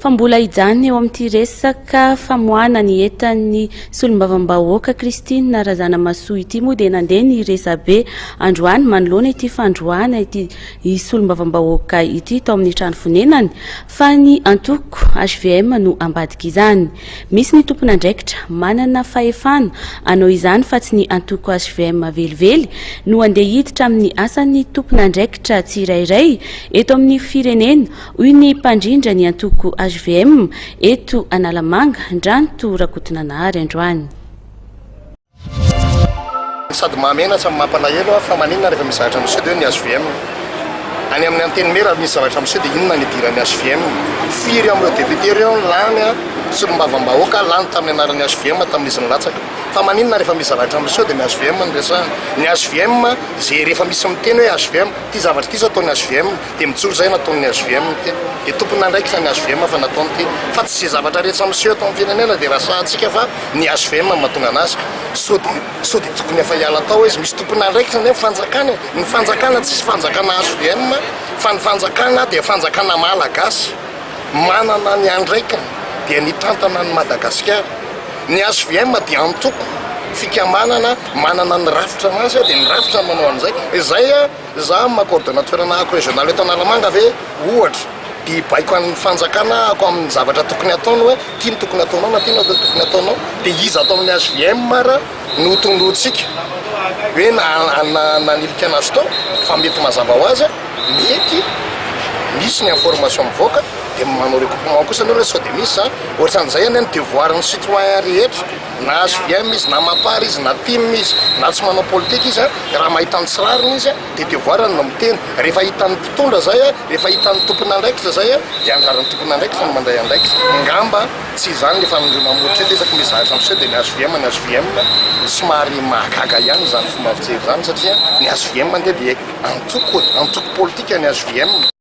Fa mbola hijanona eo amin'ity resaka famoahana ny entan'ny solombavambahoaka Christine Razanamahasoa ity moa dia nandeha ny resabe androany manoloana ity fandroahana ity solombavambahoaka ity tao amin'ny trano fonenany fa ny antoko hvm no ambadika izany. Misy ny tompon'andraikitra manana fahefana hanao izany fa tsy ny antoko hvm velively no handeha hiditra amin'ny asan'ny tompon'andraikitra tsirairay eto amin'ny firenena hoy ny mpandrindra ny antoko hvm eto Analamanga, Ndranto Rakotonanahary androany. Sady mahamenatra no mampalahelo fa maninona rehefa misy zavatra miseho dia hoe ny hvm. Any amin'ny antenimiera misy zavatra miseho dia inona ny idiran'ny hvm? Firy amin'ireo député ireo no lany solombavambahoaka lany tamin'ny anaran'ny hvm tamin'izy nilatsaka? Fa maninona rehefa misy zavatra miseho dia ny hvm no resahana? Ny hvm izay rehefa misy miteny hoe hvm, ity zavatra ity izao ataon'ny hvm, Dia mijoro izay nataon'ny hvm ity. Dia tompon'andraikitra ny hvm fa nataony ity. Fa tsy izay zavatra rehetra miseho eto amin'ny firenena dia rasahantsika fa ny hvm no mahatonga anazy. Sao dia sao dia tokony efa hiala tao izy. Misy tompon'andraikitra anie ny fanjakana e. Ny fanjakana tsisy fanjakana hvm fa ny fanjakana dia fanjakana malagasy manana ny andraikiny dia ny hitantana an'i Madagasikara. Ny hvm dia antoko, fikambanana manana ny rafitra anazy dia ny rafitra no manao an'izay. Izay Za amin'ny maha coordonnateur ana ako régional eto Analamanga ve ohatra dia hibaiko an'ny fanjakana ako amin'ny zavatra tokony hataony hoe ity no tokony hataonao na ity no tokony hataonao dia iza ato amin'ny HVM ara no tondrointsika hoe nanilika anazy tao fa mety mazava ho azy mety misy ny information mivoaka dia manao recoupement kosa ny olona sao dia misy zany ohatran'izay anie ny devoir ny citoyen rehetra Na hvm izy, na mapar izy, na tim izy, na tsy manao politika izy, raha mahita ny tsy rariny izy dia devoir-ny no miteny. Rehefa hitan'ny mpitondra izay, rehefa hitan'ny tompon'andraikitra izay dia anjaran'ny tompon'andraikitra no mandray andraikitra. Ngamba tsy izany le fanondroana molotra eto isaky misy zavatra miseho dia ny hvm, ny hvm. Somary mahagaga ihany izany fomba fijery izany satria ny hvm ange dia antoko e, antoko politika ny hvm.